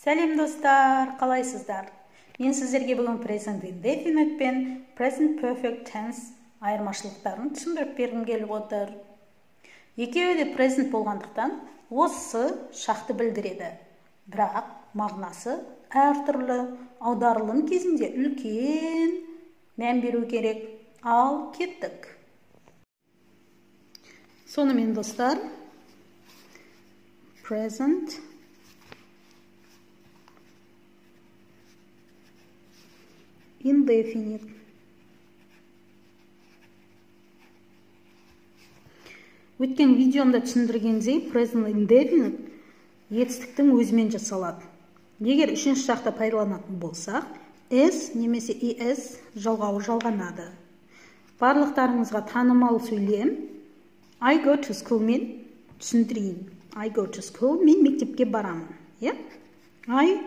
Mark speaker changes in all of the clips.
Speaker 1: Сәлем достар, қалайсыздар? Мен сіздерге бүгін present indefinite пен present perfect tense айырмашылықтарын түсіндіріп бергім келіп отыр. Екеуі де present болғандықтан осы шақты білдіреді. Бірақ мағынасы әртүрлі, аударылым кезінде үлкен мән беру керек. Ал кеттік. Сонымен достар, present indefinite. Өткен видеомда түсіндіргендей, present indefinite етістіктің өзімен жасалады. Егер үшінші шақта пайдаланатын болсақ, s немесе es жалғауы жалғанады. Барлықтарыңызға танымал сөйлем I go to school мен түсіндірейін. I go to school, мен мектепке барамын. Yeah? I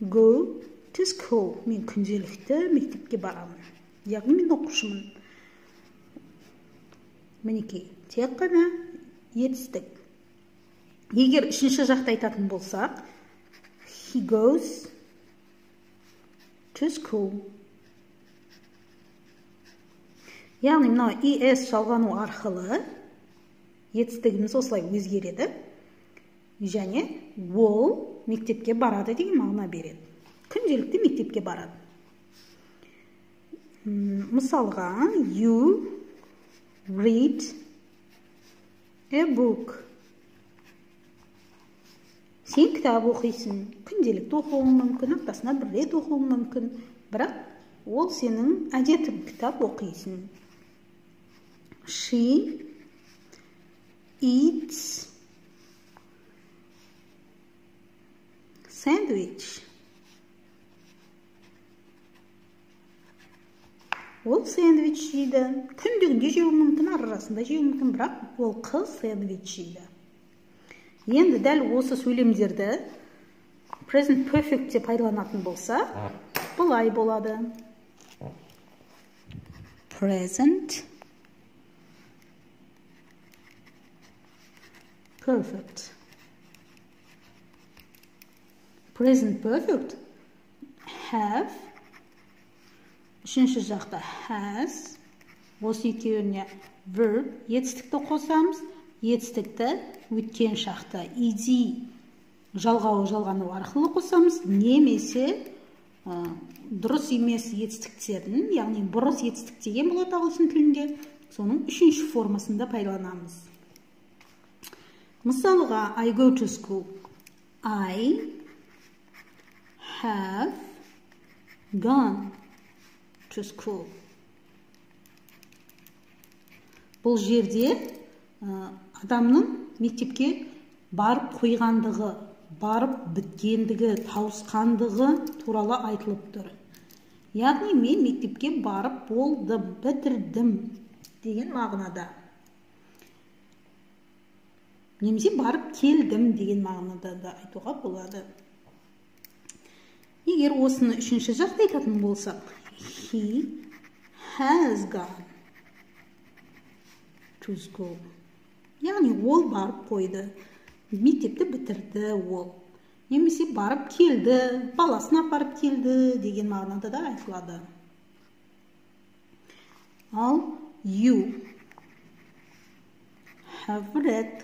Speaker 1: go to school, мен күнделікті мектепке барамын. Яғни мен оқушымын. Мінекей, тек қана етістік. Егер үшінші жақта айтатын болсақ, he goes to school. Яғни мынау es жалғану арқылы етістігіміз осылай өзгереді. Және ол мектепке барады деген мағына береді. Күнделікті мектепке барады. Мысалға, you read a book. Сен кітап оқисың. Күнделікті оқуың мүмкін, аптасына бір рет оқуың мүмкін. Бірақ ол сенің әдетің, кітап оқисың. She eats sandwich. Ол сэндвич жейді. Күндегінде жеуі мүмкін, арасында жеуі мүмкін, бірақ ол қыз сэндвич жейді. Енді дәл осы сөйлемдерді present perfect-те пайдаланатын болса, былай болады. Present perfect. Present perfect have, үшінші жақта has, осы екеуіне verb, етістікті қосамыз. Етістікті өткен шақта ed жалғауы жалғану арқылы қосамыз, немесе дұрыс емес етістіктердің, яғни бұрыс етістік деген болады ағылшын тілінде, соның үшінші формасында пайдаланамыз. Мысалға, I go to school. I have gone to school. Бұл жерде адамның мектепке барып қойғандығы, барып біткендігі, тауысқандығы туралы айтылып тұр. Яғни мен мектепке барып болдым, бітірдім деген мағынада. Немесе барып келдім деген мағынада да айтуға болады. Егер осыны үшінші жақта айтатын болсақ, he has gone to school. Яғни ол барып қойды, мектепті бітірді ол. Немесе барып келді, баласын апарып келді деген мағынада да айтылады. Ал you have read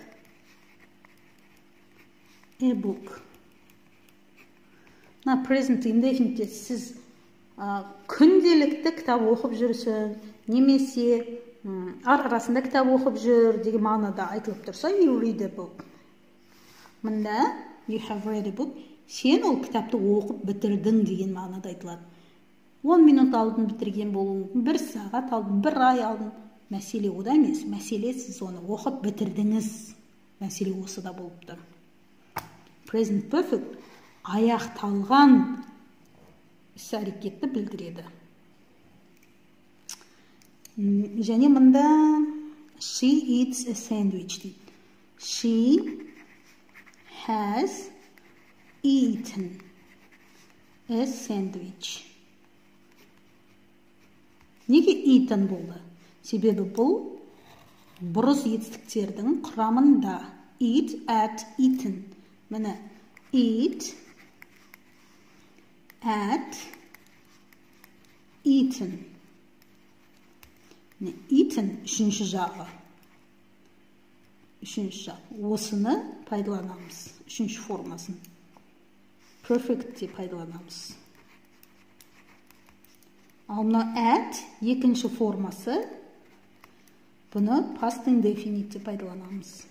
Speaker 1: a book. Мына present indefinite сіз күнделікті кітап оқып жүрсің, немесе арасында кітап оқып жүр деген мағынада айтылып тұрса, you read a book. Мында you have read a book, сен ол кітапты оқып бітірдің деген мағынада айтылады. 10 минут алдын бітірген болуың мүмкін, 1 сағат алдын, 1 ай алдын. Мәселе ода емес, мәселе сіз оны оқып бітірдіңіз. Мәселе осыда болып тұр. Present perfect аяқталған іс әрекетті білдіреді. Және мында she eats a sandwich дейді. She has eaten a sandwich. Неге eaten болды? Себебі бұл бұрыс етістіктердің құрамында. Eat, at, eaten. Міне, eat, At eaten. Eaten үшінші жағы. Үшінші жақ. Осыны пайдаланамыз. Үшінші формасын. Perfect те пайдаланамыз. Ал мына at екінші формасы. Бұны past indefinite те пайдаланамыз.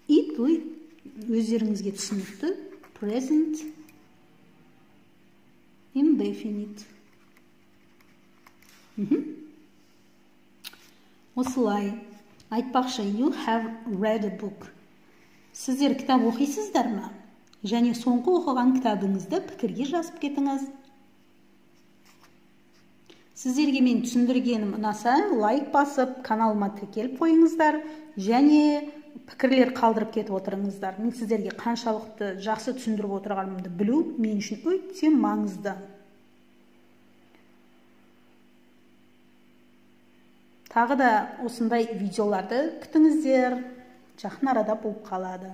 Speaker 1: Eat өздеріңізге түсінікті present indefinite. Осылай. Айтпақшы, you have read a book. Сіздер кітап оқисыздар ма? Және соңғы оқыған кітабыңызды пікірге жазып кетіңіз. Сіздерге мен түсіндіргенім ұнаса, лайк басып, каналыма тіркеліп қойыңыздар және пікірлер қалдырып кетіп отырыңыздар. Мен сіздерге қаншалықты жақсы түсіндіріп отырғанымды білу мен үшін өте маңызды. Тағы да осындай видеоларды күтіңіздер. Жақын арада болып қалады.